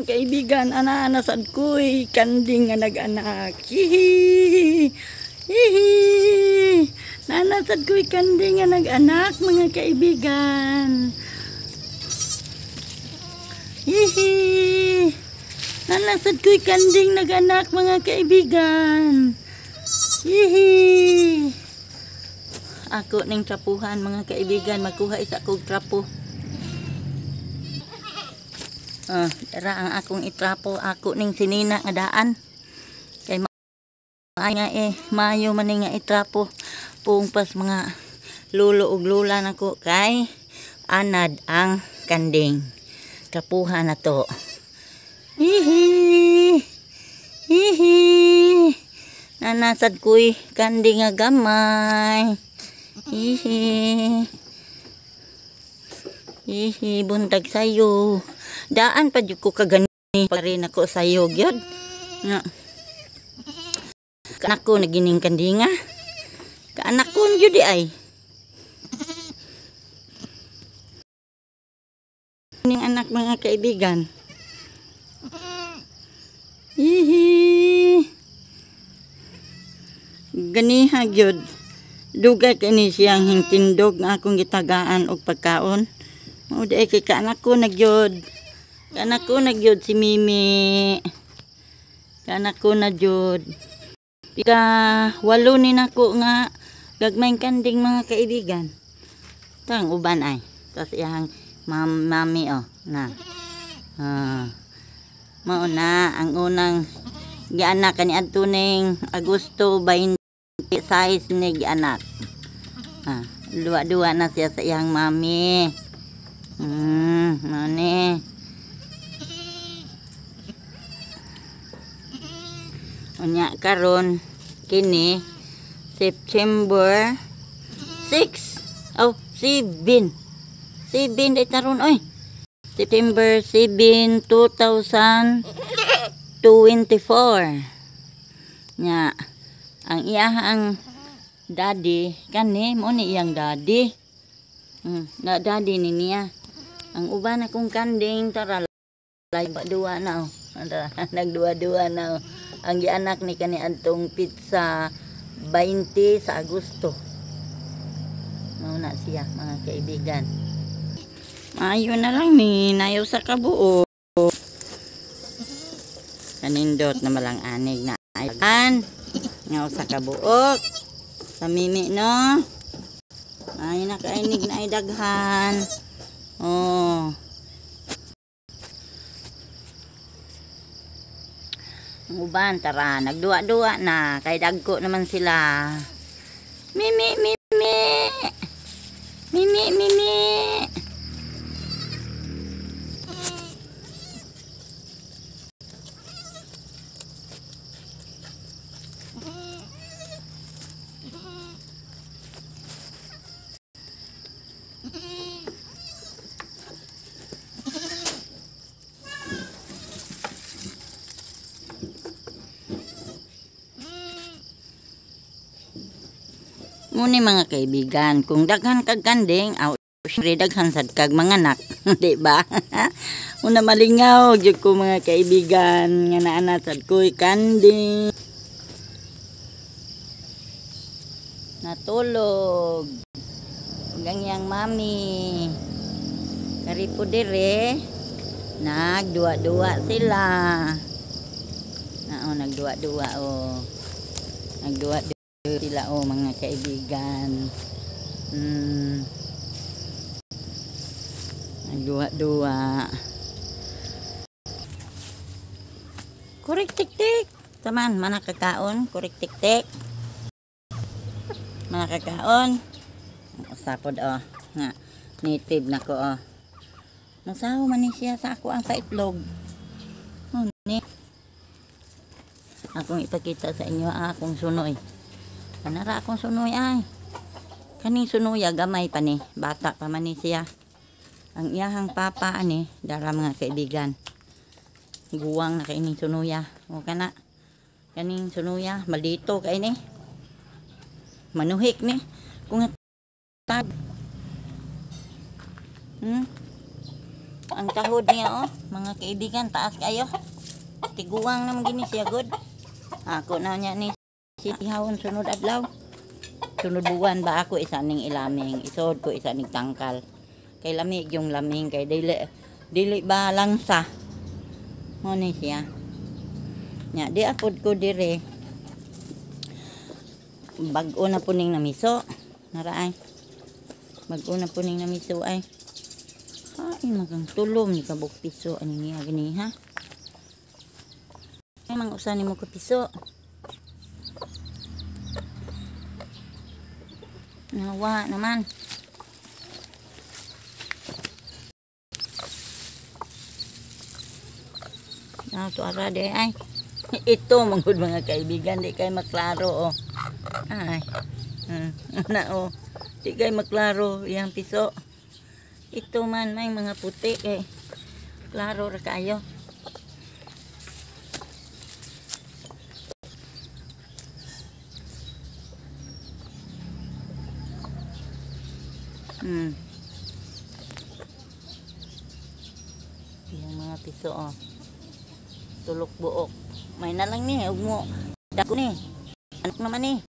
Kaibigan, ana-ana sad ko'y kanding nga nag-anak. Hihi! Hihi! Nana sad ko'y kanding nga nag-anak, mga kaibigan. Hihi! Nana sad ko'y kanding nag-anak, mga kaibigan. Hihi! Ako ning trapuhan, mga kaibigan. Magkuha isa kog trapo. Ah, dara ang akong itrapo, ako ning sinina nga daan. Kay maay nga maayo man ni nga itrapo pungpas mga lulo ug lula nako kay anad ang kanding. Trapuhan na to. Hihi. Hihi. Nanasad ko'y kanding nga gamay. Hihi. Hihi, buntag sayo. Daan pa jud ko kagani pa rin ako sayo gyud. Nga. Kaanak ko nagining kandinga. Kaanak ko gyud di ay. Ning anak, mga kaibigan. Hihi. Ganiha gyud. Dugay kini siyang hintindog nga akong gitagaan og pagkaon. Mao di ay kay kaanak ko na gyud. Kaanak ko na gyud si Mimi. Kaanak ko na gyud. Pika walo ni nako nga gagmayng kanding, mga kaibigan. Tang uban ay. Tas iyang mami oh na. Ah. Mao na ang unang gianak kani adto ning Agosto 26 ni gianak. Ah, duwa-duwa na siya sa iyang mami. Mao ni. Unya karon kini September 6. Oh, 7. 7 day taron oy. September 7, 2024. Nya ang iyahang daddy kani mo ni iyang daddy. Na daddy ni niya. Ang uban akong kanding tara duwa na oh. Nagduwa-duwa na oh. Ang gianak ni kani adtong pizza 20 sa Agosto. Mao na siya, mga kaibigan. Maayo na lang ni nayo sa kabuo. Kanindot na malang anig na ayan. Nga sa kabuok. Sa mimi no. Ay nakainig na ay daghan. Oh. Ang uban tara nagduwa-duwa na kay dagko naman sila. Mimi mimi. Mimi mimi. Muni mga kaibigan, kung daghan kag kanding, aw syempre daghan sad kag manganak, di ba? Una malingaw jud ko, mga kaibigan, nga naa sad ko'y kanding. Natulog. Ug ang iyang mami. Kari po dire, nagduwa-duwa sila. Nao nagduwa-duwa oh. Nagduwa sila oh, mga kaibigan. Nagduwa-duwa. Kurik tik-tik. Taman, mana kakaon? Kurik tik-tik. Mana kakaon? Usapod oh. Nga, native na ko oh. Nasawa man ni siya sa ako ang paitlog. Oh, ni. Akong ipakita sa inyo ang akong sunoy. Kanara akong sunoy ay. Kaning sunoy gamay pa ni, bata pa man ni siya. Ang iyahang papa ani, dara mga kaibigan. Guwang na kaining sunoya. O kana. Kaning sunoya, malito kay ni. Manuhik ni. Kung tag. Ang tahod niya oh, mga kaibigan, taas kayo. Tiguang naman gini siya good. Ako na niya ni si ihawon sunod adlaw. Sunod buwan ba ako isa ning ilaming, isod ko isa ning tangkal. Kay lami yung laming kay dili dili ba langsa. Mo ni siya. Nya di apod ko dire. Bag-o na po ning namiso. Naraay. Bag-o na po ning namiso ay. Ay, magang tulom ni kabuk piso ani niya gani ha. Ay, mang usa nimo ka piso. Nawa naman. Ah, to ara de ay. Ito manggod, mga kaibigan, di kay maklaro oh. Ay. Na oh. Di kay maklaro yang piso. Ito man may mga puti eh. Klaro ra kayo. Yung mga piso oh. Tulok buok. May na lang ni, ug mo. Dako ni. Anak naman ni.